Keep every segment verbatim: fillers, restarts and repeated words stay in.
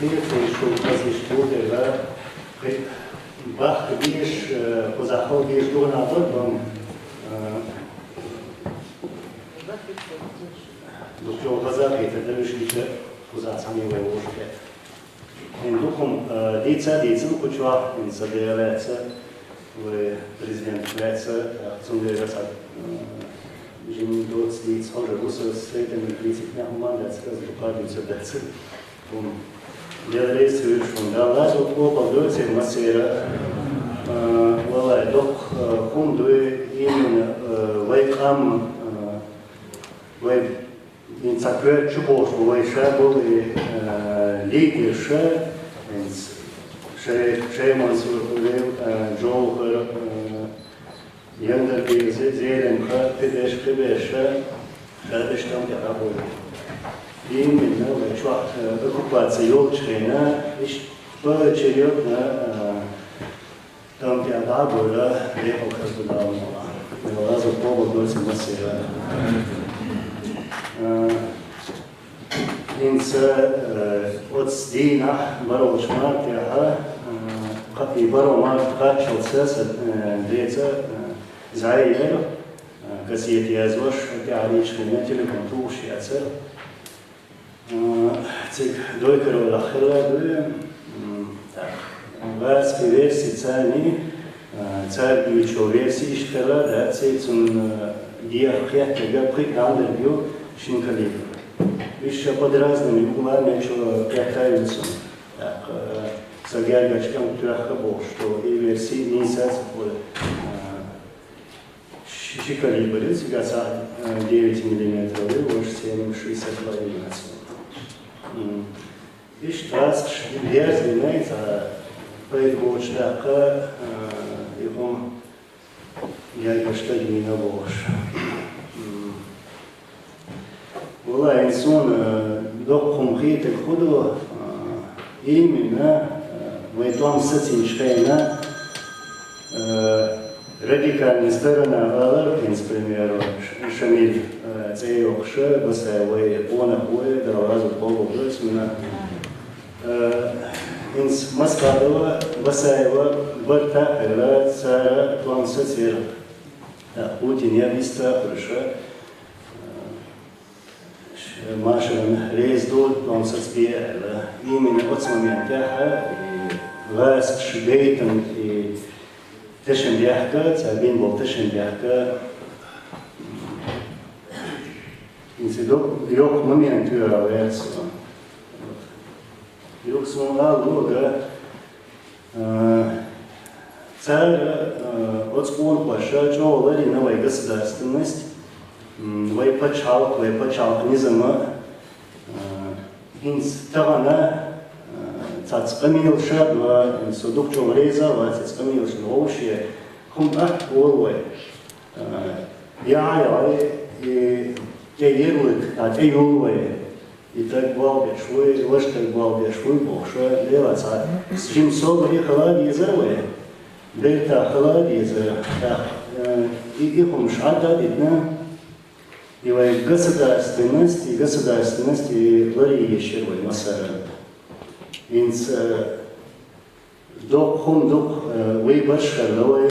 Шу хазиш бутера, бахка беш, кузахал беш дона барбам. Духчо хаза хита дальше куза сами вай ушке. Ин духум дица дица кучва ин садереца. Вай президент веца, цундереца, жим доц диц хожа русос светами тридцать дня хуман дац, раз духадица дац. Ум. Дел рейс виршун. Да лазу копа доце масера. Валай док хум дуй именно вай кам вай ин цаквер чубош вай шабул лидер ша ин ше ше мансур кулев джоухер. Яндар бирзе зелем ха пидеш пибеша шадыштам тяхабой. Именно вай чуах оккупация ёлчхена иш поочередно там тяхабой ла лепал хазудалмала. Лазу побо дольше масера. Инца оцдина баролчмар тяха и баромар качалца деца заер кассет язваш тяха речками телефон туши яца. Цик дойкарова лахила дуе. Так. Варский версии цани царь ключо версии иштала да цецун диах хяхтега прикандер бю шинкалибр. Ещё под разными углами что катаются. Так, сагяргачкам тряхка бо, что и версии не сацпой. Шикалибр, сигаца девять миллиметров, и уж семь шестьдесят два. Иш тас иш дерзгинай ца пейдгочдака ихум яйгашта димина бош. Вала инсун докхум хитек худу именно вайтом сацинчхайна радикальная сторона алар, к примеру, Шамиль цейохша, басай вай, она хуе, да лазу полу, да, сумна. Инс Маскадова, Басаева, Барта, Хера, Цара, Туан Сацер. Путин я виста, хорошо. Машин рейс ду, Туан Сацбе, именно вот с момента, ха, и вас шбейтом, и тешен бяхка, цабин бол тешен бяхка. Инсидо, йок момент юра версия. Юхсун луга цар оцкун паша чолари на вай государственность, вай пачалк, вай пачалк низама. Инс тагана цац къамил шадва, инсу дух чолреза ва цац къамил шин вообще хум ах олвай. Я я и те ерлык, а те юлвай. И так балбе швы, лаш так балбе швы, бохша, лела ца. Сим собри халад езерве. Бельта халад езер. Так, и, и хум шада дитна. И вай государственность, и государственность, и лари ешер вай масара. Инц, док хум док, выбор шарловой,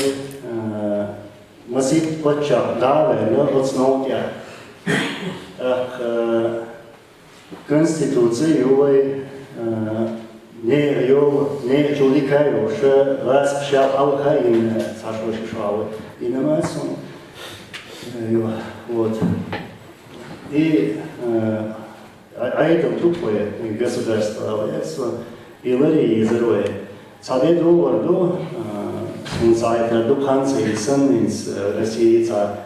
масит пача, да, вай, но, вот снова я. Так, Конституция юлай не юл, не чуликай уша вас пша алха ин сашо шишавы. Инамасун. Вот. И айдам тупое государство авается. И лари изерве. Сабе ду варду, сун сайта ду канцы и сан из России ца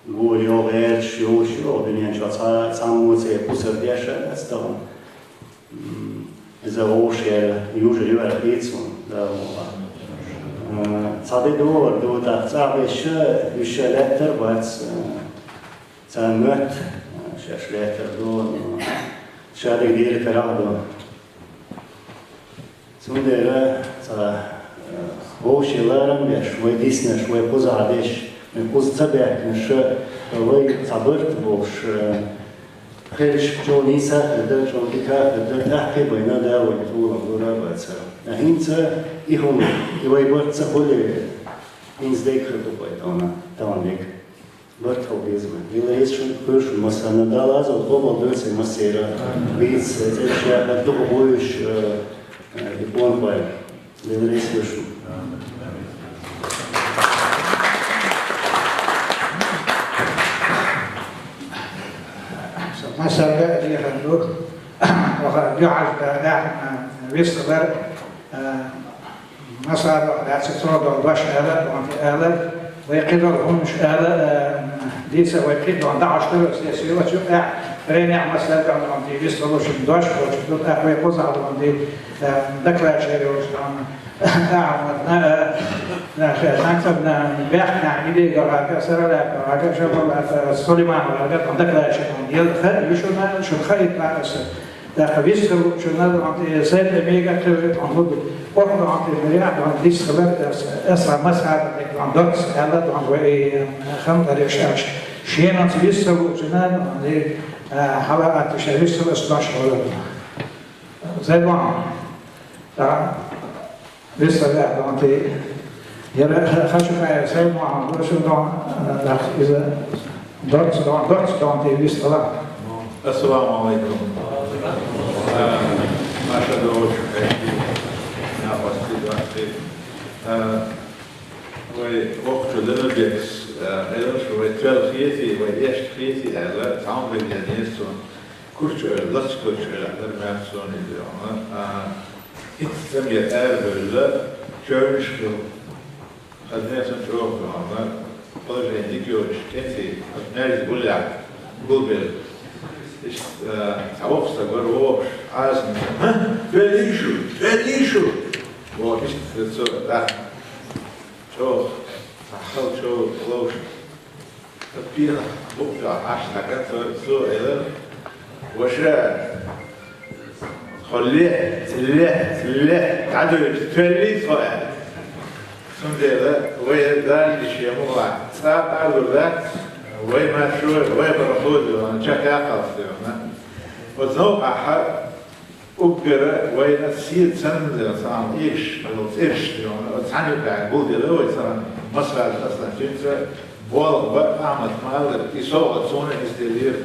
Гурьё герч юш ё дунен чо ца самуце пусар деша астам. За ошер юж ривер хицун да. Цады дур ду да ца веша юша леттер бац. Ца мет шеш леттер ду. Шадык дир караду. Цундера ца вовши ларам беш, вай диснеш, вай куза беш, вай куз ца бек, неш вай ца бырт болш. Хелаш чӀоагӀа нийса хӀама да, чӀоагӀа дика хӀама да, тӀаккха а байна да вай тхула лура баца. А хӀинца и хӀума, и вай барт ца хуле, хӀинца дайка хир ду вай тӀона, тӀона дика. Барт хила беза вай. Вила еза шун, кхоьру шун массарна, Дала азал къобал дойла сай массера. Вийца, цӀераш яха, дукха бовш, э, э, и бонхой. Вила еза шун. Массарга а дехар ду. Ваха юхьаш да, да, виссалар, э, Масала, даьца цо дола дош аьлар, донта аьлар, вай кхидола хӀуманаш аьлар, э, дийца вай кхидола дӀахьош дар, се сила чу, э, время масала, донта виссалушин дош, вочу, тут, э, вай кхузахьа донта, э, докладчик йолуш, донта, Ахьмад, на, э, на, на, на, на, бехк, на, идея, гага, сарала, гага, жабала, э, Сулейман, гага, докладчик, донта, ел, ха, юшуна, шун ха, ит, на, ТӀаккха виссалучунна, донта, э, сайна мега кхеве, донта, хӀуду. Охьа, донта, э, миря, донта, виссалар, э, эса масхьар, донта, доц, аьлла, донта, вай, э, хам дареш аьлча. Шенаца виссалучунна, донта, э, хьала атта ша виссалаш дош хьала. Зайдон. Да. Виссалехь, донта, яра хачу кхаья сай ма хьан, дошун дон, дах, иза, дорц дон, дорц донта, виссала. Ассаламу алейкум. Э, наша дочь, э, я вас приветствую. Э, вай вокху Дербекс, э, элаш, вай тел хети, вай эшт хети, э, ла, там вай я несу. Курчу, э, лац курчу, э, дар мят сони, э, а, Итт цамья аьрбевлла, чевнаш хилла. Хазне сан чӀогӀа хилла, положение дика йоцуш, кӀентий, ас маьждиг гулъяхь, гулбелла. Иштта, э, цхьа воккха стаг вара вогӀуш, Ӏазам, «ХӀа? Веллий шу? Веллий шу?» ВогӀуш, иштта цо, да, чӀогӀа, цхьа хала чӀогӀа ловш. Пена букъа Ӏаш дӀакхаьчча, цо элира: «Ваша, хьо лехь, лехь, лехь дӀадоьдуш тоьллий тхо?» — аьлла. Цундела вай Дала йиш йолу муха цкъа а къалур дац, вай маршо, вай пароход, чекх яккхалц, дона. Оцу новкъахь Уггара вайна седа санна, цхьана ийгаш, цӀераш, оцу цхьана юкъахь гулделла вай цхьана Масхадов Асланчуьнца болх бан Ахьмада ма-аллара, и совгӀат суна нисделлера,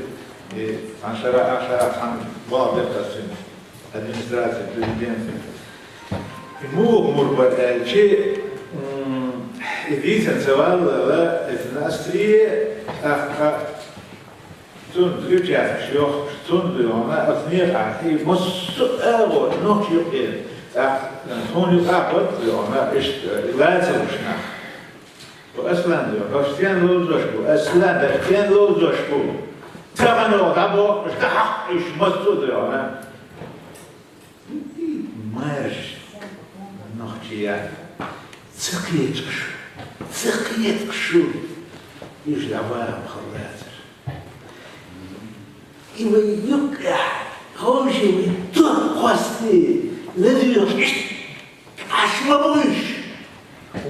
и цхьана шарахь, шарахь цхьана болх бира ас цуьнца, администрацин президента. И муха мур бара аьлча, м, и дийцина ца валлала, иза Настре, тӀаккха Цунна ключаьркаш йохуш, цунна дуьйхьна, оцу некъахь и массо а агӀор нохча юкъе, тӀаккха тхуна юкъахь бара дуьйхьна, иштта, и лацалуш нах. Ва Аслан дуьйхьна, аш стен ловзош бу, Аслан, аш стен ловзош бу? Тахана дӀабохуш, дӀахьакхуьйтуш массо а дуьйхьна. Марш, нохчий, ца кхеташ, ца кхеташ шу, уьш дӀабахам хала лацара. И вай юккъехь, ховший вай топ кхосте, ладуьйгӀуш, иштта Ӏаш ма бу уьш.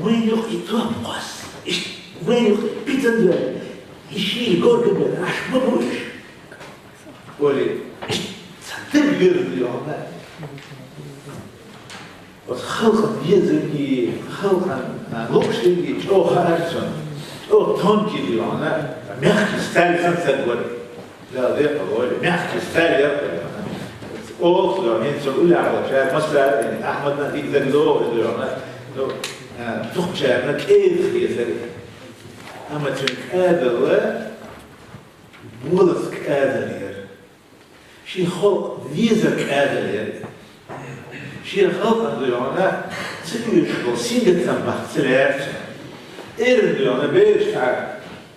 Вайн юкъа и топ кхосса, иштта вайн юкъа питан вер, и шийла горга бер, Ӏаш ма бу уьш. Оли, иштта ца дерг вер ду йохна. Оцу халкъан везаргий, халкъан, а, луъушдерг чӀогӀа хаьара цунна. ЧӀогӀа тонкий ду йохна, мягкий сталь санна стаг вара. Дала декъала войла, мягкий сталь яра. Оха, хӀинца уллехь волчара, масала, Ахьмадна дика дагадогӀу иза, ну, а, дукхачарна кӀеда хезара. Амма цуьнан кӀадалла болаза кӀадал яра. Шен халкъ везар кӀадал яра. Шен халкъана дуьйхьна ца оьшуш болу сингаттам баккха ца лаьара цуьнан. Эрна дуьйхьна бераш цхьа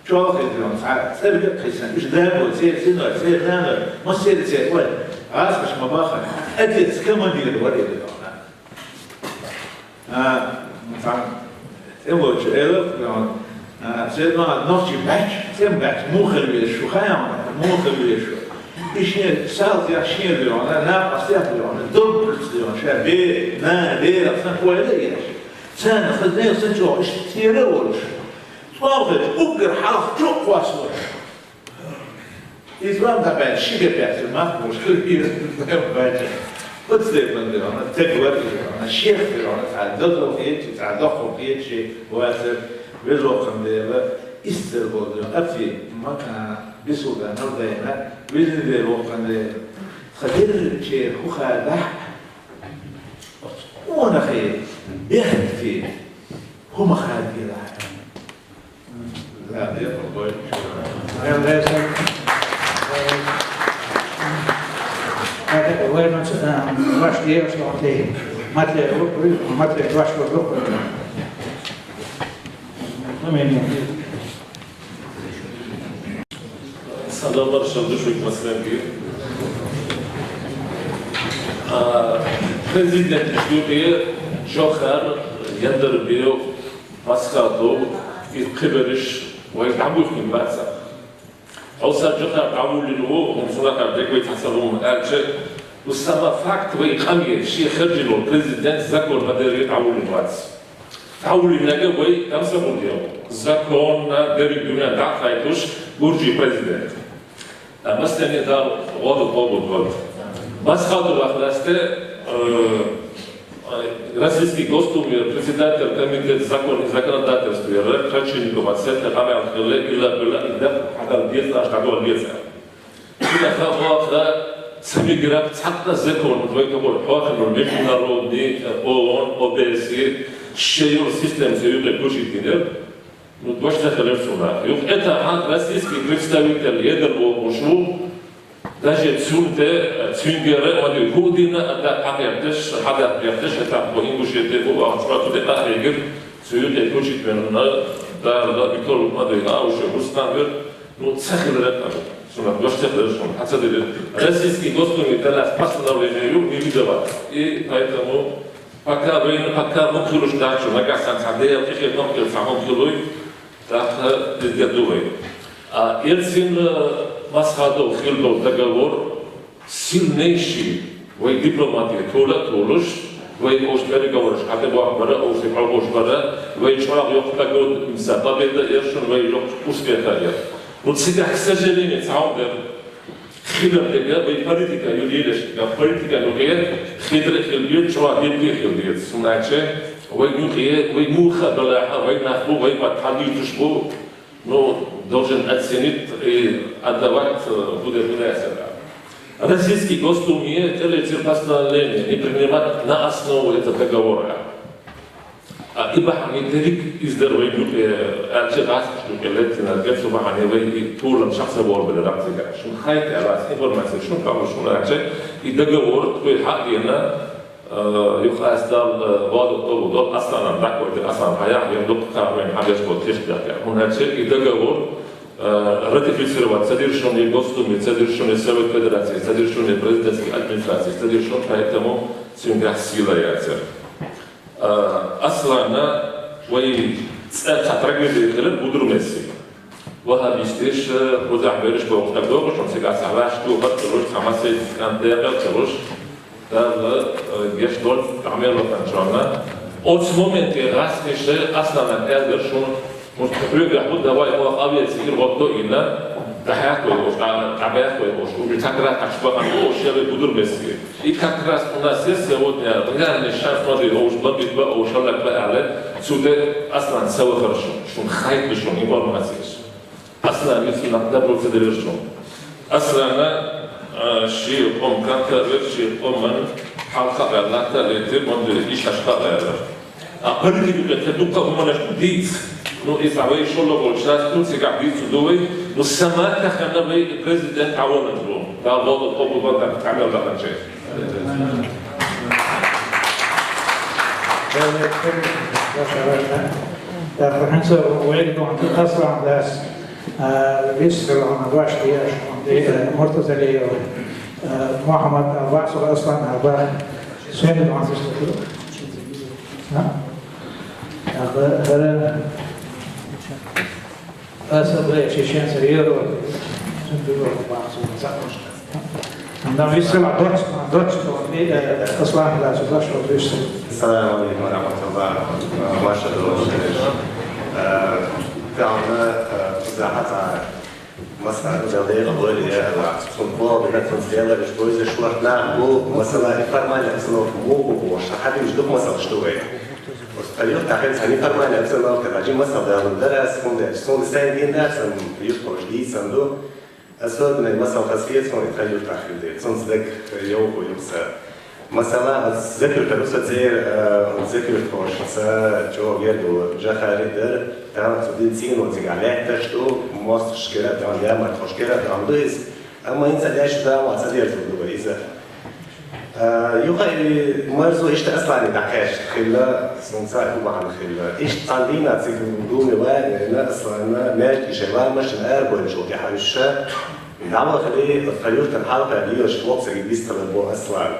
чолхе дуьйхьна цхьа цӀерга а кхиссина, уьш дабо, церан синой, церан наной, массеран церан, ой, гӀазкхаша ма баххара, отец командир вара и дуьйхьна. А, цхьа тӀемалочо элира, а, церан нохчий баьчча, тӀема баьчча, муха хила веза шу, хаьий, муха хила веза шу? И шен салтех шен лоьхна, накъостех лоьхна, доггурца лоьхна, ша бе-, нана, берах санна ойла а еш. Царна хаза нехан санна чӀогӀа иштта тера а волуш. ЦӀогӀа хилча, уггар хьалха чу а кхоссалуш. Иза ван дӀабаьлча, ши габехча мах муш хир хир баьлча. Оцу тайпана дерг, цхьа гӀо дерг, шех дерг, цхьа дозалла хеташ, цхьа доккхал хеташ вацар, веза воккханан Дела, истер болу дерг, апти, мака, бисулба, налдайна, веза Дела воккханан Дела. Тхан дерригачеран хӀу хадахь, оцу къонахе, бехке, хӀума хадийла. Салам бар шалдуш вик маслен бир. А, президент Жугье Жохар яндар бев Масхадов, и кхибериш вай дӀабуьйхкина бац. Хьо сан Жохар дӀавуллина ву, хӀун сунахар дегвай цхьа ца хӀума аьлча, ну, сама факт вай къамел, шен хержина волу президент закон ма-дарра дӀавуллина вац. ДӀавуллинарг вай комсомол дел. Законна дерриг дуьнен дӀа а хайтуш, гуржий президент. А, массане Дала гӀо дан къобал дойла. Масхадовах лаьцна, э, Российский Госдумера председатель комитета закон и законодательства яра, Крачинникова Светлана къамел хилла, илла билла, и дакъа хьадал деза, аш дӀадола деза. Шуна ха оха ца мегира цхьаккха закон вай тохур хьоьхур международный, э, ООН, ОБСЕ, шайолу система ца юкъе кучийтинера. Ну, дош ца хилира цунах. Юха это хьан российский представитель едар бохуш ву, даже цунна тӀе, цуьнгара, ма дуьйху дина, а да хьакъехташ, хьадакъехташ, это хьо Ингушете бу, а цо цу тӀе къахьегира, цу юкъе кучийтвина, Дала, Виктор, ма дуьйху, а уьш Рустам вер, ну, ца хилира, цунах дош ца хилира, цунах хьан ца дира. Российский Госдуме даллас постановление ю, не выдавать. И поэтому Пока вайна, пока хӀума хилуш дац, нагахь санна цхьа Делан тӀехь хӀума хилла, цхьа хӀума хилуй, тӀаккха деза ду вай. А Ельцин, э, Масхадов хилла долу договор сильнейший, вай дипломатия тола а толуш, вай оцу переговораш хьатӀебохкуш бара, оцу хьовхуш бара, вай чӀогӀа йоккха погода, имса победа эр шуна, вай йоккха успех а эр. Ну, цигахь, к сожалению, цхьа хӀума дара. Хилар дерг вай политика ю лелаш, политика юкъе хетар а хила деза, чӀогӀа дерриге а хила деза. ХӀунда аьлча вай юкъе, вай муха а далахь, вай нах бу, вай бат хьадуьйцуш бу, ну, должен оценить и отдавать, э, буде, буде. Российский Госдуме тӀелецира постановление не принимать на основу этого договора. А и бахьана дерриг иза дара вай юкъе, аьлча гӀазкхашна юкъе леттинарг, цу бахьана вай и турам шахса бор бара ракъзига. Шуна хайта аьлла, аса информация шуна хьалуш, хӀунда аьлча и договор вай хьа а дена, э, юха аса Дала, э, вадат долу долу Асланан дакъойта, Аслан хьаяхь, я дукха кхаба вайн хьабеш болу тешнабехкаш. ХӀунда аьлча и договор, э, ратифицировать ца дира шуна и Госдуме, ца дира шуна и Совет Федерации, ца дира шуна и президентский администрации, ца дира шуна, поэтому цуьнгахь сила яцара. А, Аслана вай цӀа цхьа трагедия хилира Будрумеси. Ваххабисташ, кхузахь берриш бохуш дагадогӀуш, шуна цигахь цхьа ваьш тухар а ца луш, цхьа массайчу кӀант декъар а ца луш, Дала, а, гечдойла, къамел ваханчунна. Оцу моменте гӀазкхаша Асланна аьллера шуна, хӀинца хьоьгахь бу, давай оха авиаци ира гӀотто а йина, дӀахьаьхкой оха, дӀа-, дӀабаьхкой оха, уьш как раз аш бахана бу оха шерра Будрумеси. И как раз у нас есть сегодня реальный шанс, смотри, оуш бан бит ба, оуш хӀаллак ба аьлла, цу тӀе Аслан ца вахара шуна, шуна хайта шуна информацияш. Аслан вицу нах дабур ца делира шуна. Аслана, а, ши къом кӀант а вер, ши къоман хьал хабар латта летир, мондуьйра иш хьаш хабар. А политика юкъе те дуккха а хӀуманаш дийца. Ну, иза вай шолгӀа волчу сацкун цигахь дийца ду вай. Ну, сама тахана вай президент Ӏавонан ду. Дала валла къобал бан тӀамел даханчай. ТӀаккха хӀинца вай дохуьйту Аслан дас, а, вист хилла хьуна, ваш деш, э, Муртазалиев, э, Мухьаммад, а, Васур Аслан, а, ба, Сен дохуьйту. А? ХӀара Ассамблея чеченцев Европы. Цуьнан дуьйна бахьа цунна ца хууш. Ам виссина доц, доц, э, Аслан, да, цу дош виссина. Ассаламу алейкум ва рахматуллах. Ваша дош. Э, Далла, э, захьа Масала, Дала декъала войла, я Аллах, цун боху бина, цун сделаешь, пользуешь, шорт нах бу, масала, и формальная обстановка муха бу, ша хьадуьйцуш дукха масалаш ду вай. Оцу тхан юьртахь хилла цхьа неформальная обстановка, хьажи масал далун дара ас, хӀунда аьлча, суна сайн дин дац, сан юьртахоша дийцан ду. Особенно масал хазахета суна и тхан юьртахь хилла дела. Цунца дага йовхо юха сан. Масала, ас закуьртара со цӀера, а, закуьртахошца чӀогӀа гергало Джахари дара, тӀаккха цу дин цӀийно цигахь лаьтташ ду, мостагӀчуьра а тӀехь, ямартхошкара а тӀехь ду иза. Амма хӀинца лаьтташ да, ма ца дерзо ду вай иза. А, юха и марзо иштта Аслане дӀакхаьчна хилла, суна цхьа а хӀун бахьана хилла. Иштта цхьана дийнахь цига дуьйна ваьлла Аслана, маьждиге шайн ламаз дина арабевллачул тӀаьхьа уьш ша, дӀавахале, оцу тхан юьртан хьалха лелаш воккха саг вистхилар боху Аслана.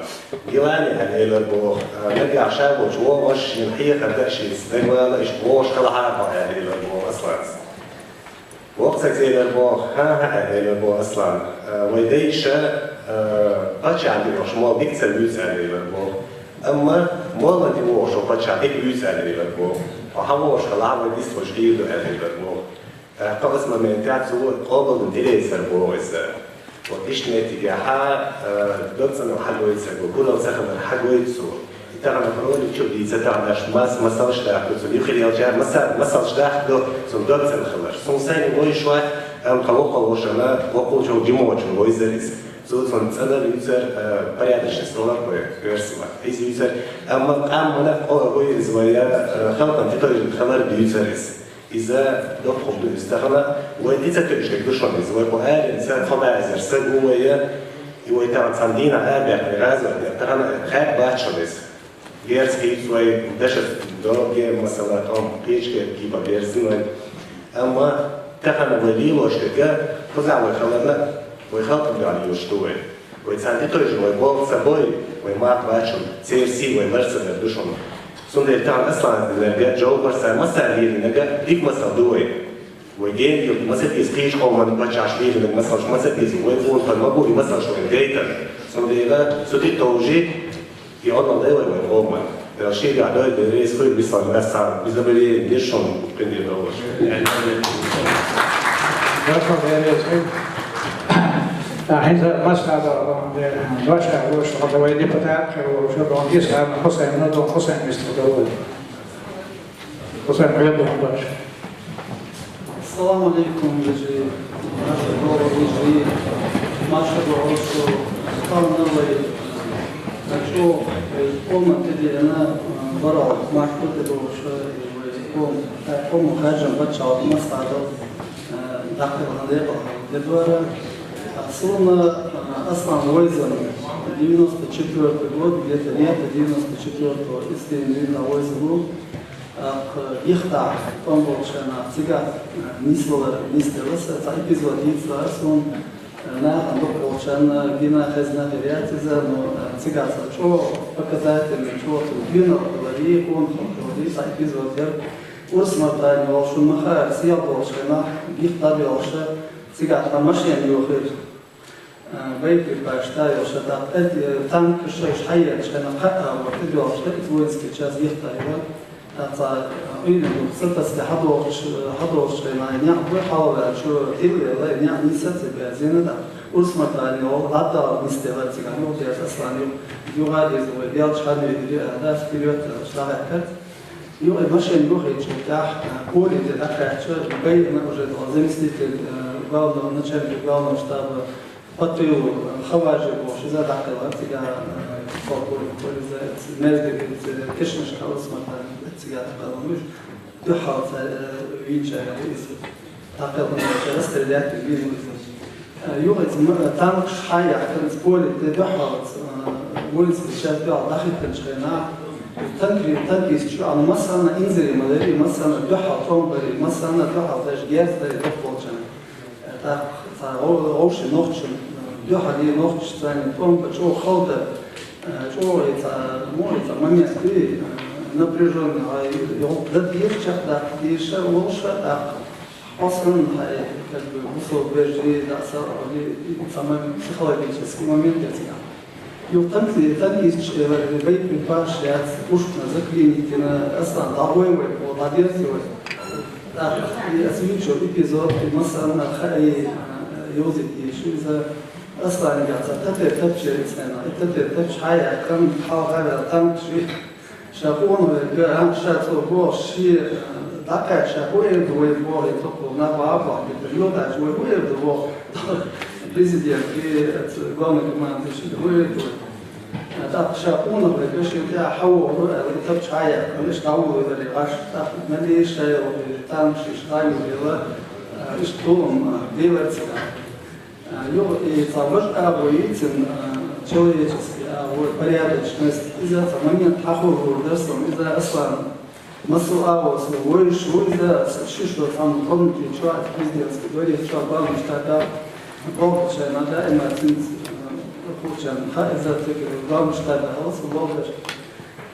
Гилани аьлла элира боху, а, нагахь ша волчу вогӀуш, шена хьехар дан шеца дагавала, иштта вогӀуш хилахьара хьо аьлла элира боху Асланас. Воккха саг элира боху, хӀан-хӀа аьлла элира боху Аслана. А, вай дайша, а, паччахьна тӀе вогӀуш молла дика ца вуьйцу аьлла элира боху. Амма моллана тӀе вогӀуш волу паччахь дика вуьйцу аьлла элира боху. Хьо хьан вогӀуш хилахь, вай дистхуьлуш хир ду аьлла элира боху. ТӀаккха оцу моментехь цо къобалдина тӀерецар боху иза. Вот иштта меттигехь, э, дог цӀанал хьагойту цо, гуралла ца хилар хьагойту цо. И тахана хроника чу дийца тахана аша мас-, масалш дахка ду, цунна юххера ялчара маса-, масалш дахка ду, цунна дог цӀанхилар. Суна сайна вуьйш вац, амма тхан воккхал вошана, воккхалчул жимочун войзар иза. Цо цунна цӀанал юьйцар, э, порядочный словарь вай оьрсийн маттахь. Иза юьйцар, амма къам мана къо-, вуй иза вай, э, халкъан тӀетовжийна хилар дуьйцар иза. Иза доккхур ду иза тахана, вай тӀе ца тоьуш дерг ду шуна иза, вай кху аренца, кхо бӀе эзар саг ву вай, и вай тахана цхьана дийнахь арабаьккхина гӀазот дара, тахана хаьа бац шуна иза. Герз хийца вай, дашас догге, масала, тӀом кхечу герга кийпа берзина вай. Амма тахана вай лелош дерг, кхузахь вай хиларна, вай халкъана дуьхьал лелош ду вай. Вай царна тӀетовжийна вай болх ца бой, вай мах бац шуна, церан сий вай лар ца дар ду шуна. Цундела тахана Асланас динарг, Джовхарца, массара лелийнарг дика масал ду вай. Вай гена юкъа ма ца деза, кхечу къоман паччахьаш лелийнарг масалш ма ца деза, вай къонахий ма бу и масалш вайна гайтар. Цундела цу тӀе товжий, и Ӏодал дай вай вайн къоман. Дела шийгахь дойла, дела реза хуьлда, бисмилла, ас царна беза бевлла деш шуна къинтӀера долуш. Дакъа дерриг хир. ТӀаккха хӀинца массара а догӀу, дошка вуьйш, хӀокху вай депутат хир волуш, догӀу Исхарна Хусайна, догӀу Хусайн вистхир долу. Хусайн, хьоьга догӀу дош. Ассаламу алейкум, вежарий, марша догӀу, вежарий, марша догӀу, шу тахана вай, а, чӀогӀа, э, къоман тӀедеана, а, барал, марша тӀедогӀуш, э, вай къом-, э, къоман хаьржина паччахьалкхе массадал, э, даккхилхьан декъала де дара. А, суна, а, Аслан вайзина, девяносто четвёртый год, где-то лето девяносто четвёртого, Ислин вина вайзина ву. ТӀаккха Гихтахь тӀом болчу хенахь цигахь, э, нисвалар нисделла сан, цхьа эпизод дийцар суна, э, нахана дукха болчарна гина хезна хир яц иза, но, э, цигахь сан чӀогӀа показательный, чӀогӀа цунна доьналла хилар, къонахалла хилар, цхьа эпизод яра. Урс-Мартани волу шуна ма хаьара, сел долчу хенахь Гихтахь а йолуша, цигахь тхан машена йохийра. А, боеприпасаш тӀе йолуш, тӀаккха, э, танкаш шайш хьаеллачу хенахь, кхаъ а вара, тӀедоьллуш дара иза воинский часть Гихтахь йолу. ТӀаккха цхьа, э, Ӏуьйранна дукха сатасте хьадогӀучу, хьадогӀучу хенахь, и некъ бу хьалаваьллачу, тилла а елла, и некъ нисса а ца берзийна, тӀаккха Урс-Мартани волу дӀадала нисделла цигахь, юха дерза Аслан юха, юха а деза вай, делча хан вигира, а, дас вперёд, а, дӀахаьттара. Юха и машен юхайчу тӀехь, а, поле тӀе дӀакхаьчча, байина уже заместитель, а, главного, начальника главного штаба по тылу, а, Хаважи бохуш, иза дӀакхелхира цигахь, а, полковник, иза, мерза, кешнаш халас ма цига дӀакхелхира уьш. Дуьхьал ца, а, вийча иза. ТӀаккха расстрелять вийна иза. Юха иза ма-, танкаш хьаяьккхина, иза поле тӀе дуьхьалца, а, вуьйцу сейчас дуьхьал дӀахӀиттинчу хенахь, танкри-, танкисташ чу, а, массарна инзаре ма лари, массарна дуьхьал тӀом бари, массарна дуьхьал деш герз дари дукха болчарна. ТӀаккха цхьа гӀо-, гӀовши нохчашна, а, дуьхьал и нохчашца тӀом бан чӀогӀа хала дара, а, чӀогӀа и цхьа, ну, и цхьа момент и, а, напряжённый, а, и, и гӀо-, дан дийрча, даккха дийрча, волуша, тӀаккха. Хьо санна, хьай, как бы, бусалба вежарий, да, са-, и, и самый психологический момент я цигахь. Юха танки-, танкисташ, э, боеприпасаш яц, пушкана заклинить дина, Аслан, дӀагӀой вай, о, дӀадерзий вай. ТӀаккха и ас вуьйцу эпизод, и масала хьа и, а, йовзийта йиш ю иза. Асланга цхьа тапе тапча яра цхьана. И тапе тапча хьаяьккхина, хьалха ваьлла танкаш вий. Ша къонахверг, а, ша цо боху, шен, а, дӀакхаьчча, ша хӀун эр ду вай боху, и цо кху нах бахьа боху, йоӀ даьлча, вай хӀун эр ду боху. Президентга, а, главный командующий, хӀун эр ду вай. ТӀаккха ша къонахверг, шен тӀехьа хьавогӀур, аьлла, и тапча хьаяьккхина, иштта дӀаволавелира гӀаш. ТӀаккха Мали шайла танкаш иштта дӀайолаелла, а, иштта толам, а, делира цигахь. А, юха и цхьа важа агӀо йийцина, а, человеческий агӀо, порядочность, иза цхьа момент хьахьулур дара суна, иза Аслан. Массо а агӀо со вевзаш ву иза, ас ши шо цхьана комнате чохь, президентский дворец чохь, главный штабе, болхучарна даима цуьнца, а, кхучарна хаьа иза, цигара главный штабе хьала со болх беш.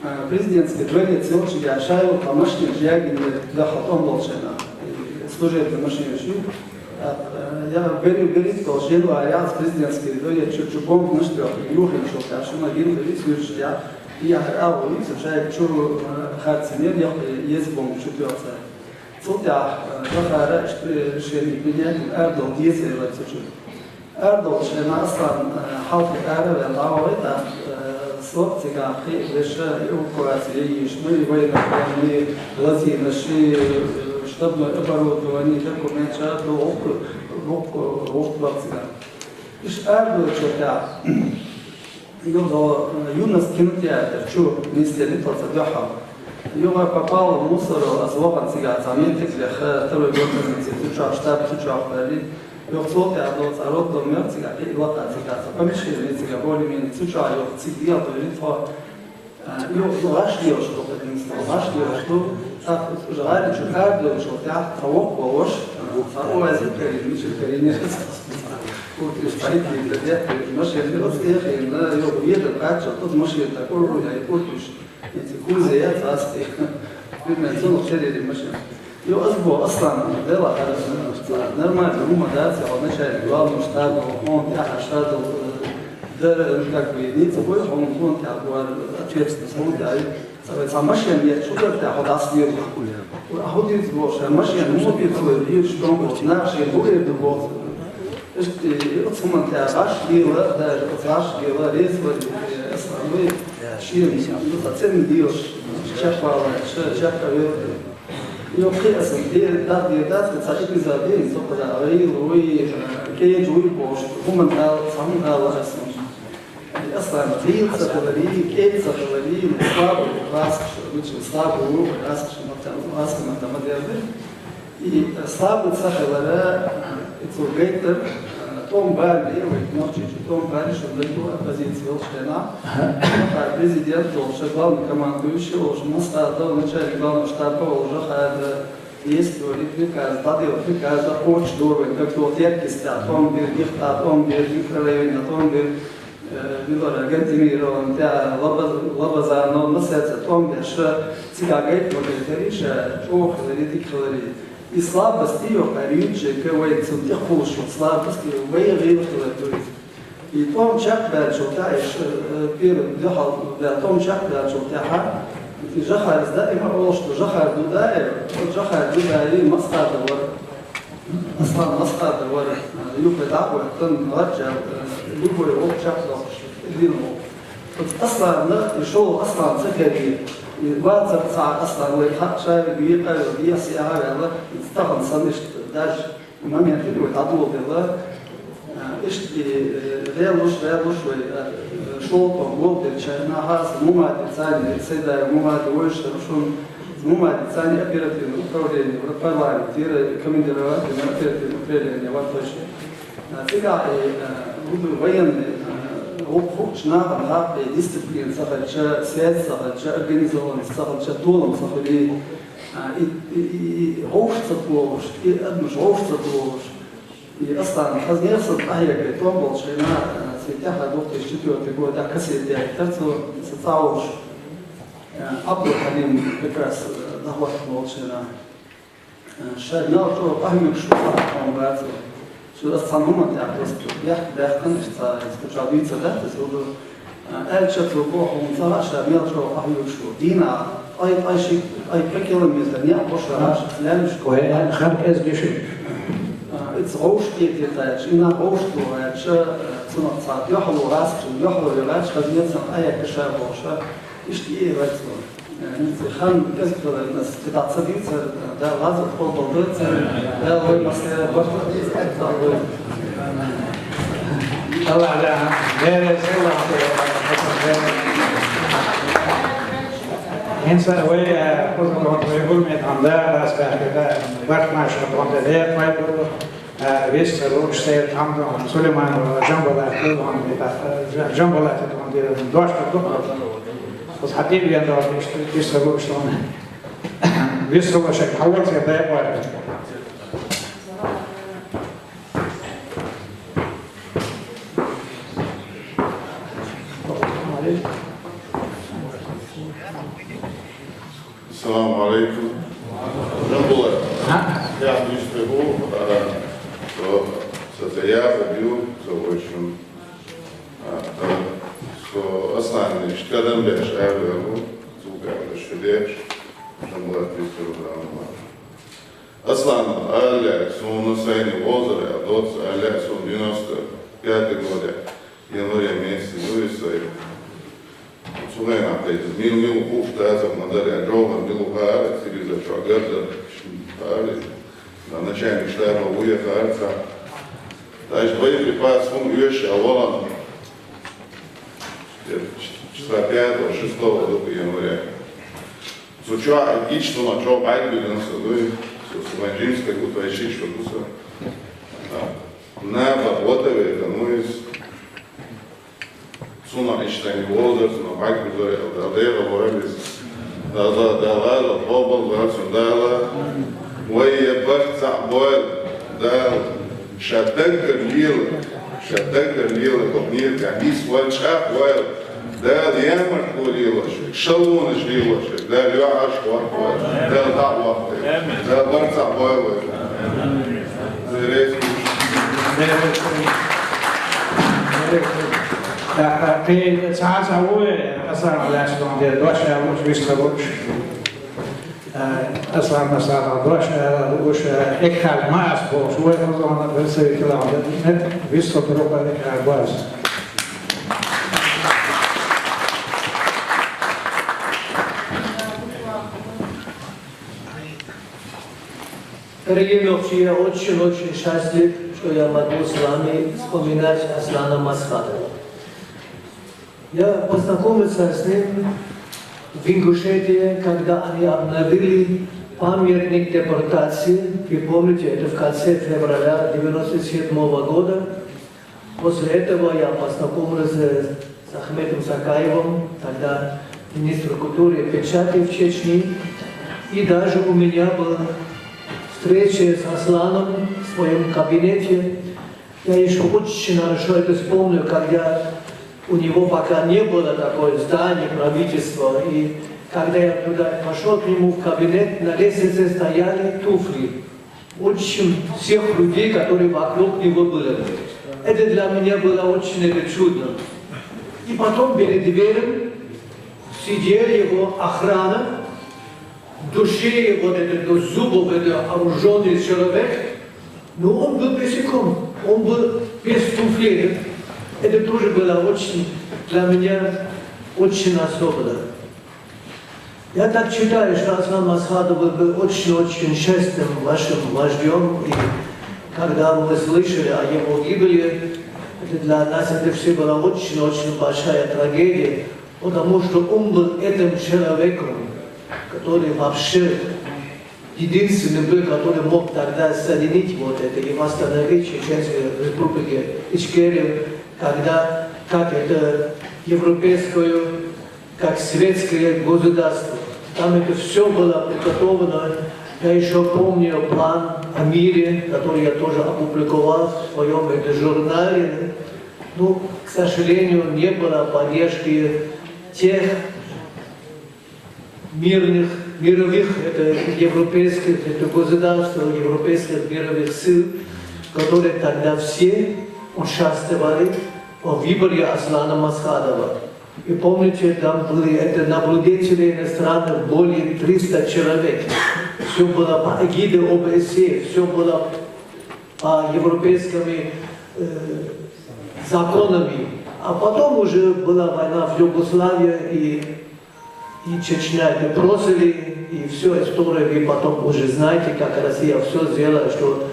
А, президентский дворец йолчу я шайла тхан машинаш ягийна дуьхьал тӀом болчарна. И служебный машинаш ю. А, а, я беру, беру, тхо январь яц президентский дворец чу, чу бомбанаш трёх, юхин шо, так что на гин беру, служишь, я, я, а, вот, шайга чу, а, харцинера, я, еза бомба чу трёх цара. Цул тӀаьхьа, э, Захара иштта решение принять, арадала деза аьлла цу чу. Арадолчу хенахь Аслан, э, хьалхе ара а ваьлла, дӀавахара, э, со цигахь кхин а вешан эвакуаци яйийша, ну, и военнопленные, лазийнаш, и, э, штабное оборудование, документаш, ду гӀуллакх, гӀуллакх, гӀуллакх бара цигахь. Иштта арадоьллачул тӀаьхьа, Юха, э, Юнус кинотеатр чу нисделира тхо цхьа дуьхьал. Юха Попало мусоро, ас вахана цигахь цхьа меттиг лехна, второй год позиция, цу чохь штаб, цу чохь ваьлли. Юха цул тӀаьхьа долу цхьа роддом яра цигахь, и лакха цигахь цхьа помещение цигахь более-менее, цу чохь юха цига дӀадоьллира тхо. Э, юха, юха гӀаш лелаш ду, гӀаш лелаш ду. ТӀаккха уьш гӀайла чу арадоьллачул тӀаьхьа цхьа воккха волуш, цхьа УАЗик карийна, мичара карийна. Куртуш, цхьа хӀитийна, деттийна, машен, оцу тӀехь хиъна, юха вехар кхаччалц, оцу машен тӀе кӀур яй, куртуш, эцу кузов яц ас тӀе. Примерно цунах чарери машен. Юха ас боху, Аслан, дела хьара, нормально хӀума дац, хьо начальник главного штаба, хьуна тӀехь ша долу, э, дара, как бы, ницкъ бой, хьуна, хьуна тӀехь бара ответственность, хьуна тӀехь. Цхьа, цхьа машен ечу дара тӀехь, хьо дӀасавелла. Ахьа хӀун дийца боху, ша машен муха дийца вай, дийца чу тӀом болчу наха шена хӀун эр ду боху. Иштта, оцу хӀуманна тӀехь гӀаш лела, даже оцу гӀаш лела, реза вара, э, Аслан вай, шена, ну, цхьа цӀена лелаш, чекхваллалц, ша чекхвелла. Йо, кхин а сан де, дӀа де дац, цхьа эпизод де, со кхуза гӀийла вуй, э, кӀеда вуй бохуш, хӀуманна ала, цхьа хӀума ала аса. Аслан, гӀийла ца хиларе, кӀеда ца хиларе, слабый гӀаскхаш, лучше слабый ву, гӀаскхаш ма-, гӀаскхий ма-, ма-, ма-, И, э, слабый ца хилар, э, и цо гайтар, э, тӀом бан бе, вай нохчийчу тӀом бан, шуна дай бу оппозиция йолчу хенахь. Аха. Аха, президент волуш, главный командующий волуш, Масхадов, начальник главного штаба волуш, Захара, есть говорит, приказ, дӀаделла приказ, кхочуш дора вай, как то теркистехь тӀом бира, гихтахь тӀом бира, микрорайонехь тӀом бира. Э, Вилора Гантимирова, тӀе Лабаз-, Лабазанов, Масеца тӀом беш, цигахь гайта ма гайтарий ша, чӀогӀа хиларе, дика хиларе. И слабость йоккха юьйцуш, вай цунна тӀе кхуллуш йолу слабость, вай гӀийла хилар ду иза. И тӀом чекхбаьллачул тӀаьхьа, э, первый дуьхьал, да, тӀом чекхбаьллачул тӀаьхьа, и Захарас даима олуш ду, Захар ду даи, вот Захар ду даи, Масхадов вара. Аслан Масхадов вара, юххе дӀа а хӀоьттина, гӀарча, любой вовчах дохуш, дина ву. Оцу Асланна, и шолгӀа Аслан ца хилий, и вацара цхьа Аслан вай хьакъ шайга екъа а йо, дехьа а ваьлла, тахана санна иштта даже момент хилла вай дӀадоладелла. Иштта и, э, гӀелуш, гӀелуш вай, э, шолгӀа тӀом болх бечу хенахь, аса Мумади Цани, Сайдаев Мумади вевзаш вара шуна, Мумади Цани оперативное управление, вара парламентера, командировательное оперативное управление, вара тхойша. А, цигахь и, а, хӀун ду, военный, а, гӀуллакх хуучу нахана хьакъ и дисциплина ца хилча, связь ца хилча, организованность ца хилча, толам ца хуьлий, а, и, и, и, и вовш ца тухуш, и адамаш вовш ца тухуш. И Аслан, хаза нехан санна къахьегна тӀом болчу хенахь, а, цигахь тӀаьхьа две тысячи четвёртый годехь кассета яийтира цо, сан цӀа волуш. Э, Абдул-Хьалим как раз, э, дӀахӀоттийна волчу хенахь. Э, ша мел чӀогӀа къахьоьгуш ву, цхьа хӀума бацара. Шу аса цхьана хӀуманна тӀехь просто бехк-, бехкан, иштта цхьа, иза кху чохь дийцар дац, иза хӀун ду. Э, аьлча цо боху хӀума ца хаьа, ша мел чӀогӀа къахьоьгуш ву. Дийнахь, Ай, ай, ши, ай, пхи километр, не, бошла, наш, лямшко. Ой, ай, хар кез геши. А, иц гъовш кете тайч, ина гъовш лугӀач, а, цунах цхьа духьал ву, раскъу духьал ву, вач, хазмет сан ая каша боша. Ишти и вац. Э, ниц хан кез километр, нас кита цадица, да, лаза пол балдыца, да, ой, масле, бахта, да, ой. Аллах, да, вере, села, Инса, вай, э, поза, вот, вай гурмет, анда, раска, да, бархмаш, вот, да, вай, э, весь лучше, там, Сулейман, Жамбала, Жамбала, Жамбала, вот, дошка, вот, вот, хатир, я, да, весь лучше, весь лучше, а вот, я, да, я, Салам алейкум. Жамбула. А? Я не скажу, а, что, что я забил, что, в общем, а, а, что основные, что там дальше, я говорю, сука, что дальше, Жамбула, ты всё равно. Аслан, аля, сона сайни возра, доц, аля, сон девяносто пятый года, января месяц, ну и сай. Цугайна кайта, мил, мил, уф, да, за мадаря, джога, мил, ухара, сири, за чуагар, за, али, на начальник штаба уехал, ца. Даже боеприпас, он уезжал, вон он. Числа пятого, шестого января. Сучуа гич суна чо байк билен су дуй, су сумаджимска гутвай шиш вагуса. На бахватаве, да, ну, из суна иштани возраст, суна байк билен, да, да, говорили. Да, да, да, да, да, побыл, да, сюда, да. Вай, я бахца, бой, да, шатенка лила, шатенка лила, как нет, как не свалча, бой. Дала ямарт лелаш, шалунаш лелаш, Дала юаш вахт, Дала дӀа вахт, Дала барца вайлаш. Зерес. Кхин цхьа а вуй, Асан Аллаьсван дер дош аьллаш, виста луш. Э, Аслан Масадов, дош, э, уж, э, экхар маас болуш, вай хозон представитель, э, виступировка экхар баз. Дорогие нохчи, я очень-очень счастлив, что я могу с вами вспоминать Аслана Масхадова. Я познакомился с ним в Ингушетии, когда они обновили памятник депортации. Вы помните, это в конце февраля девяносто седьмого года. После этого я познакомился с Ахмедом Закаевым, тогда министр культуры и печати в Чечне. И даже у меня была встреча с Асланом в своем кабинете. Я ещё очень хорошо это вспомню, когда у него пока не было такое здание правительства, и когда я туда пошёл к нему в кабинет, на лестнице стояли туфли. Очень всех людей, которые вокруг него были. Это для меня было очень это чудно. И потом перед дверью сидел его охрана, в душе вот это до зубов, это вооружённый человек, но он был босиком, он был без туфлей. Это тоже было очень, для меня очень особенно. Я так считаю, что Аслан Масхадов был очень-очень честным вашим вождём, и когда мы слышали о его гибели, это для нас это все была очень-очень большая трагедия, потому что он был этим человеком, который вообще единственный был, который мог тогда соединить вот это и восстановить Чеченскую Республику Ичкерию, когда, как это, европейскую, как светское государство. Там это все было приготовлено. Я ещё помню план о мире, который я тоже опубликовал в своём это журнале. Ну, к сожалению, не было поддержки тех мирных, мировых, это европейских, это государств, европейских мировых сил, которые тогда все участвовали в выборе Аслана Масхадова. И помните, там были это наблюдатели иностранных более триста человек. Все было по эгиде ОБСЕ, все было по европейскими э, законами. А потом уже была война в Югославии, и, и Чечня это бросили, и все истории вы потом уже знаете, как Россия все сделала, что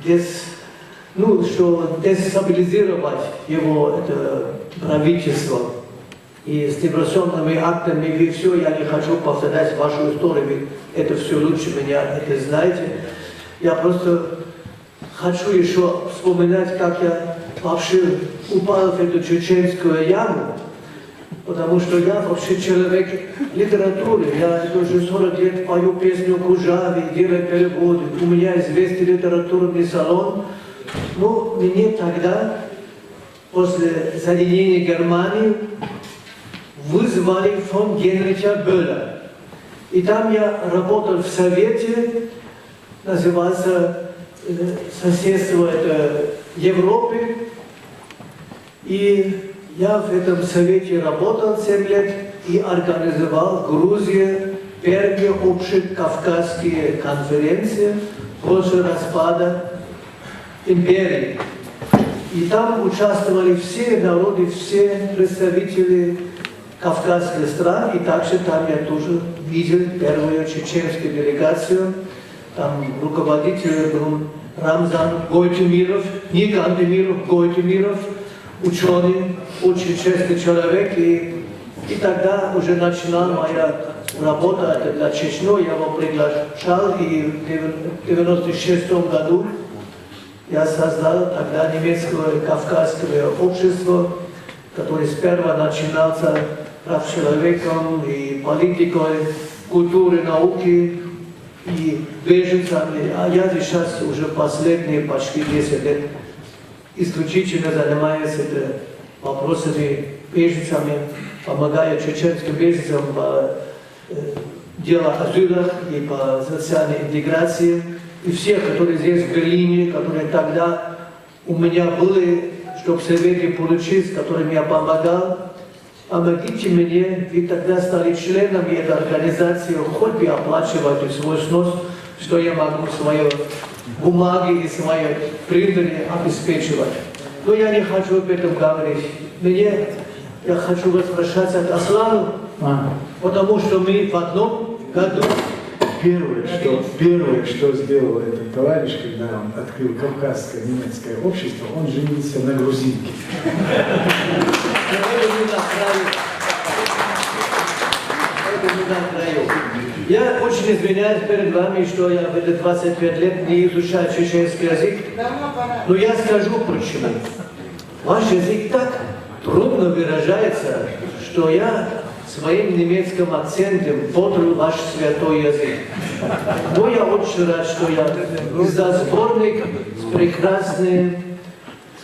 дес, ну, что дестабилизировать его это правительство. И с диверсионными актами, и все, я не хочу повторять вашу историю, вы это все лучше меня это знаете. Я просто хочу еще вспоминать, как я вообще упал в эту чеченскую яму, потому что я вообще человек литературы. Я это уже сорок лет пою песню Куджавы, делаю переводы. У меня известный литературный салон. Но мне тогда, после соединения Германии, вызвали фонд Генриха Бёля. И там я работал в совете, назывался э, соседство это Европы. И я в этом совете работал семь лет и организовал в Грузии первые общие кавказские конференции после распада империи. И там участвовали все народы, все представители кавказских стран, и также там я тоже видел первую чеченскую делегацию. Там руководитель был Рамзан Гойтемиров, не Кантемиров, Гойтемиров, ученый, очень честный человек, и, и тогда уже начинал моя работа это для Чечни, я его приглашал, и в девяносто шестом году я создал тогда немецкое кавказское общество, который сперва начинался прав человеком и политикой, культуры, науки и беженцами. А я сейчас уже последние почти десять лет исключительно занимаюсь это вопросами беженцами, помогая чеченским беженцам по э, дело о жидах и по социальной интеграции. И все, которые здесь в Берлине, которые тогда у меня были, чтобы советы получить, с которыми я помогал, помогите мне, вы тогда стали членами этой организации, хоть бы оплачивайте свой снос, что я могу свои бумаги и свои принтеры обеспечивать. Но я не хочу об этом говорить. Мне, я хочу возвращаться к Аслану, потому что мы в одном году. Первое, что, первое, что сделал этот товарищ, когда он открыл Кавказское немецкое общество, он женился на грузинке. Я очень извиняюсь перед вами, что я в эти двадцать пять лет не изучаю чеченский язык, но я скажу почему. Ваш язык так трудно выражается, что я своим немецким акцентом потру ваш святой язык. Но я очень рад, что я издал сборник с прекрасной,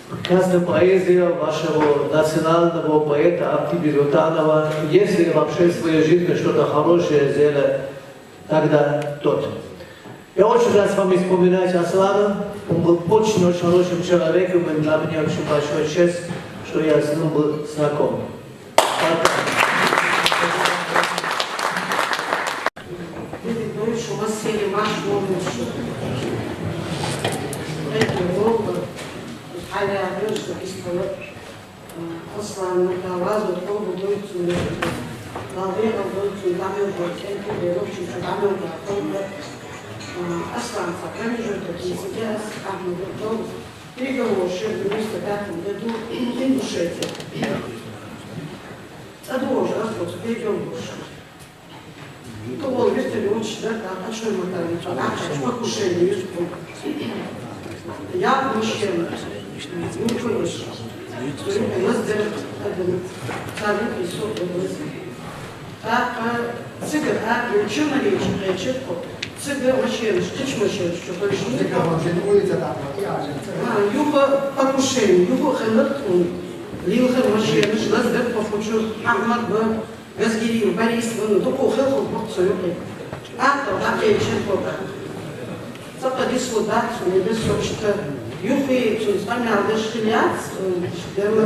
прекрасной поэзией вашего национального поэта Абди Бирутанова. Если вообще в своей жизни что-то хорошее сделал, тогда тот. Я очень рад с вами вспоминать Аслана. Он был очень-очень хорошим человеком, и для меня очень большая честь, что я с ним был знаком. Dedi, bu şu mesele maşhur olmuş. Peki, oldu. Hala bir işte, işte, Асланны талазы тобу дойцун, далгы дойцун, дамылгы, кенти беру чучу дамылгы, тобу. Аслан сакан журда кисиге ас ахмыды тобу. Переговорщик, вместе датым деду, Ингушетия. Саду уже ас тобу переговорщик. Кого вертолёт, да, да, а что ему там, а что покушение, я мужчина, ну, конечно, у нас дерек, царик и сок, так, цыган, а, ну, что на речи, значит, цыган, мужчина, что мужчина, что больше не а, юго покушение, юго хэнэртун, лилхэр мужчина, нас дерек по фучу, Ахмад бы, Газгириев Борис, вон, дукха хэл хэл бохсо юкъе. Ата, ата, ичэн бода. Цапа дис лудат, сунэбэ сочтэ. Юхи, сун спамял дэш хиляц, дэмэ.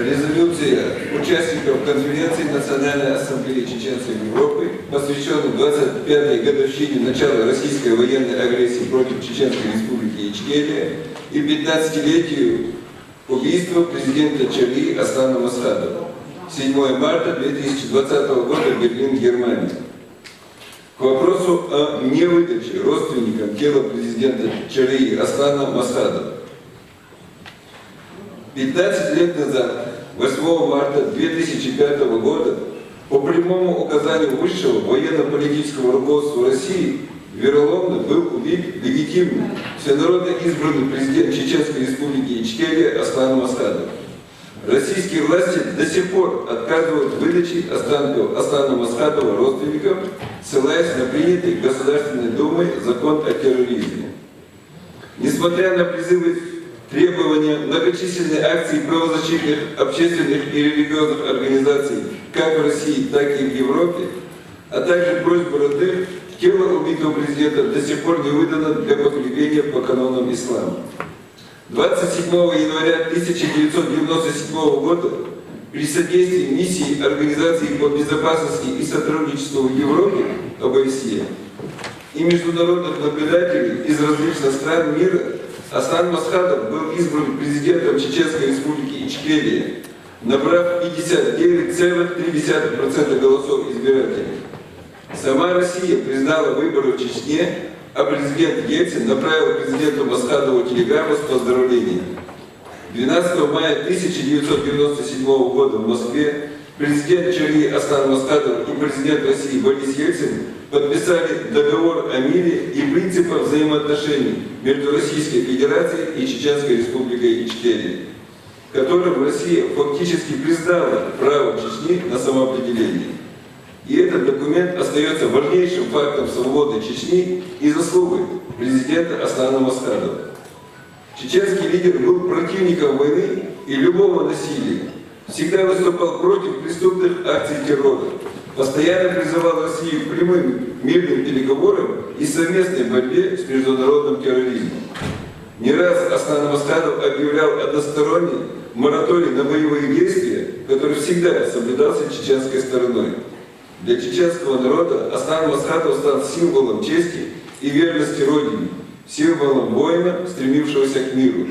Резолюция участников конференции Национальной ассамблеи чеченцев Европы, посвященной двадцать пятой годовщине начала российской военной агрессии против Чеченской Республики Ичкерия и пятнадцатилетию убийства президента ЧРИ Аслана Масхадова. Седьмое марта две тысячи двадцатого года, Берлин, Германия. К вопросу о невыдаче родственникам тела президента ЧРИ Аслана Масхадова. Пятнадцать лет назад, восьмого марта две тысячи пятого года, по прямому указанию высшего военно-политического руководства России, вероломно был убит легитимный, всенародно избранный президент Чеченской Республики Ичкерия Аслан Масхадов. Российские власти до сих пор отказывают в выдаче останков Аслана Масхадова родственникам, ссылаясь на принятый Государственной Думой закон о терроризме. Несмотря на призывы, требования, многочисленные акции правозащитных, общественных и религиозных организаций как в России, так и в Европе, а также просьбы родных, тело убитого президента до сих пор не выдано для погребения по канонам ислама. Двадцать седьмого января тысяча девятьсот девяносто седьмого года при содействии миссии Организации по безопасности и сотрудничеству в Европе, ОБСЕ, и международных наблюдателей из различных стран мира Аслан Масхадов был избран президентом Чеченской Республики Ичкерия, набрав пятьдесят девять целых три десятых процента голосов избирателей. Сама Россия признала выборы в Чечне, а президент Ельцин направил президенту Масхадову телеграмму с поздравлениями. Двенадцатого мая тысяча девятьсот девяносто седьмого года в Москве президент ЧРИ Аслан Масхадов и президент России Борис Ельцин подписали договор о мире и принципах взаимоотношений между Российской Федерацией и Чеченской Республикой Ичкерия, которым Россия фактически признала право Чечни на самоопределение. И этот документ остается важнейшим фактом свободы Чечни и заслугой президента Аслана Масхадова. Чеченский лидер был противником войны и любого насилия, всегда выступал против преступных акций террора, постоянно призывал Россию к прямым мирным переговорам и совместной борьбе с международным терроризмом. Не раз Аслан Масхадов объявлял односторонний мораторий на боевые действия, который всегда соблюдался чеченской стороной. Для чеченского народа Аслан Масхадов стал символом чести и верности Родине, символом воина, стремившегося к миру.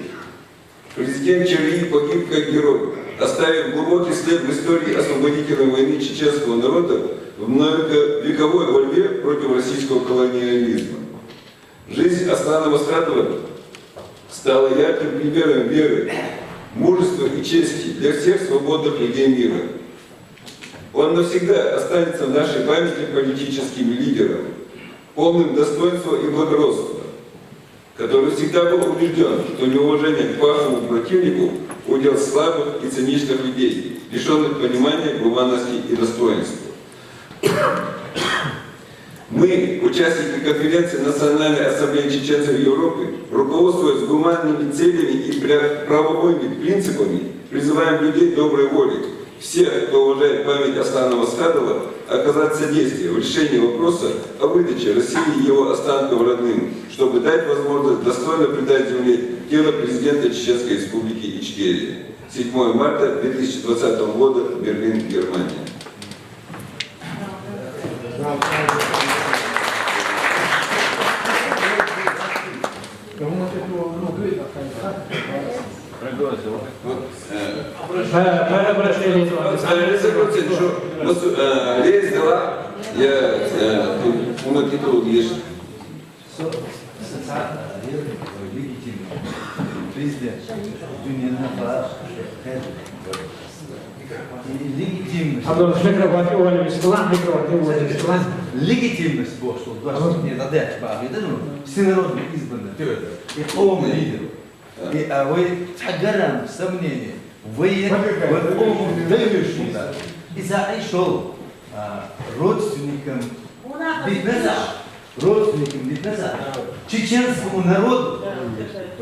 Президент ЧРИ погиб как герой, оставив глубокий след в истории освободительной войны чеченского народа в многовековой борьбе против российского колониализма. Жизнь Аслана Масхадова стала ярким примером веры, мужества и чести для всех свободных людей мира. Он навсегда останется в нашей памяти политическим лидером, полным достоинства и благородства, который всегда был убежден, что неуважение к павшему противнику — удел слабых и циничных людей, лишённых понимания, гуманности и достоинства. Мы, участники конференции Национальной ассамблеи чеченцев Европы, руководствуясь гуманными целями и пря- правовыми принципами, призываем людей доброй воли, всех, кто уважает память Аслана Масхадова, оказать содействие в решении вопроса о выдаче России его останков родным, чтобы дать возможность достойно предать земле тело президента Чеченской Республики Ичкерия. Седьмое марта две тысячи двадцатого года, Берлин, Германия. Вот, э, Пе-, пе-, обращение. Э, резолюция, что, вот, э, лезь дала, я, э, тут, ну, титул есть. Президент. Легитимность. Абдулла, микрофон, микрофон, микрофон. Легитимность бу, что двадцать дней да, да, ба, видно, ну, всенародно избранный, тёрда. И полный лидер. И, а вы, тагарам, сомнение. Вы, вы, полный дающий, да. И за Айшол, а, родственникам, ведь назад. Родственникам, ведь назад. Чеченскому народу,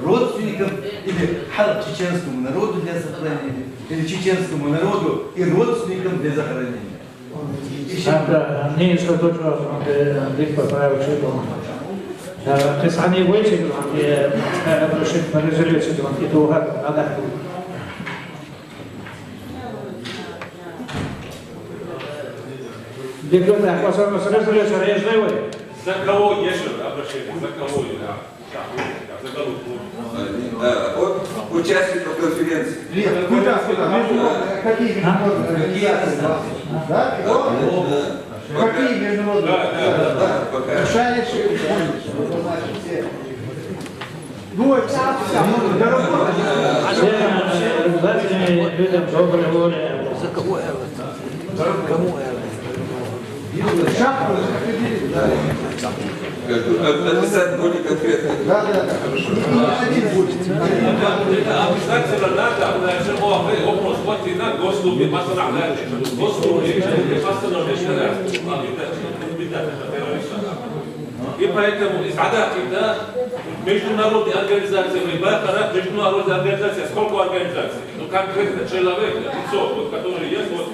родственникам или ха-, чеченскому народу для сохранения, или чеченскому народу и родственникам для захоронения. Ещё. А, да, мнение, что тот же, э, Литва правил чего. Э, то есть они вышли, э, э, обращение по резолюции, и то, как надо. Депутат, особенно с резолюцией режной вы. За кого, ещё раз обращение, за кого я? Да, за кого? Э, от участников конференции. Нет, куда, куда? Международные, какие международные организации у вас? Да? Да, да. Какие международные? Да, да, да, да, пока. Решающие. Ну, это всё, всё, мы доработали. Всем, э, обязательно людям доброй воли. За кого я? Кому я? Сейчас мы определим, да. Как, как написать более конкретно? Да, да, да. Хорошо. И не один будет. Это обязательно надо, потому что вопрос вот и на госслужбе, постановление, госслужбе, постановление, да. И поэтому из Адаки, да, международные организации, мы Бахара, международная организация, сколько организаций? Ну, конкретно человек, лицо, вот, который есть, вот,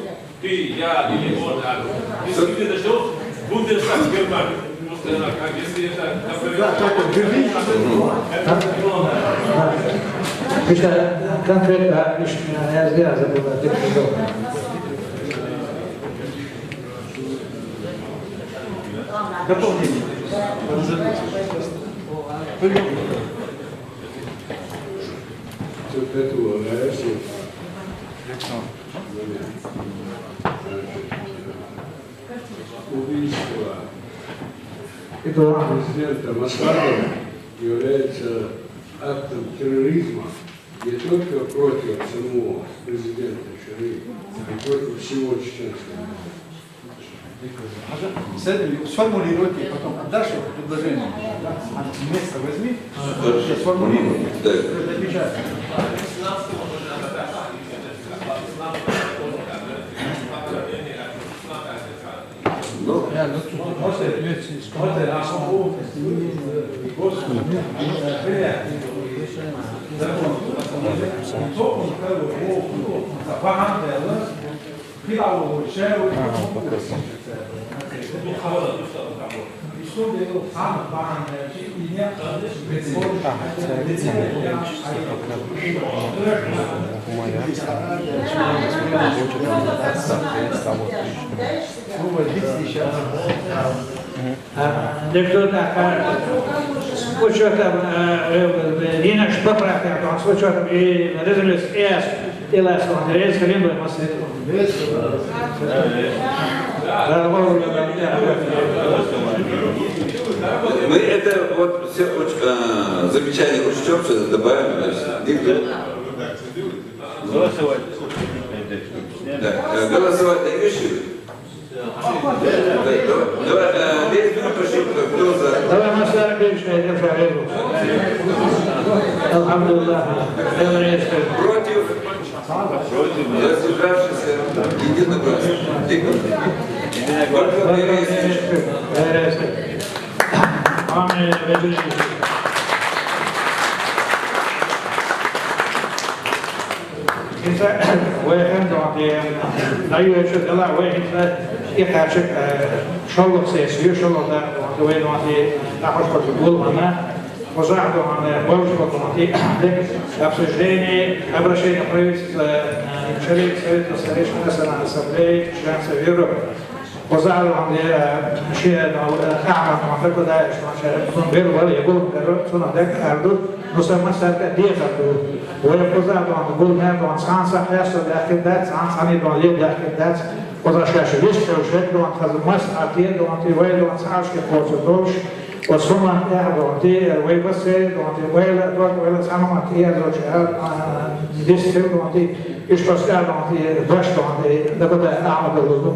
ты, я или он, а, если ты зашёл, Бундестаг Германии. Просто она как, если это, например, Да, так вот, Берлин. Мишта конкретно, а, Мишта, я зря забыл, а ты пришёл. Дополнение. Тут это, наверное, убийство Это президента Масхадова является актом терроризма не только против самого президента Шариева, но и против всего чеченского народа. С этим сформулируйте, потом дальше предложение. Да? С места возьми, сформулируй. Да. Напечатай. Ну, Депутат, с учётом, э, э, Дина Шпапракова, с учётом и резолюции ЕС, и лас, он резко либо массы. Мы это вот все уч-, э, замечания учтём, всё добавим, значит, никто. Голосовать. Да, э, голосовать даёшь? Давай, давай, э, весь мир пошли, кто за? Давай, Маслар Бильшевич, держа руку. Алхамдулиллах. Против? Воздержавшийся? Единогласно. Только Берия исключен. Аминь. Хьиса вай хӀанз дӀахьо, дӀайоьдуш дела вай хьиса и кхача, э, шоллагӀа сессия, шоллагӀа да, вай дӀахьо, дӀахьош болча гулхана, кхузахь дӀахьо, болуш болча дӀахьо, обсуждение обращения правительства, э, Шариевского совета старейшин Национальной ассамблеи членов Европы. Кхузахь дӀахьо, э, шен, э, Ахьмад Мухьаммад Кудаев, шен, шен, цун бер вара, я гулам бер, цунах дагахь ду, ну, сан массаьрга дехар ду. Вай кхузахь дӀахьо, гулам дӀахьо, цхьана схьа хьаста даьккхина дац, цхьана цхьанне дӀахьо ле даьккхина дац. Кхузахь шаьш вист хила шек дӀахьо, хаза масса а те дӀахьо, вай дӀахьо, цхьа ашке кхоца долуш, оцу хӀуманна тӀехь дӀахьо, вай массеран дӀахьо, вайла, дог вайла цхьана хӀуманна тӀеязочу, а, а, дистхила дӀахьо, иштта оцу тӀехь дӀахьо, дош дӀахьо, дагадаа Ахьмадалла ду.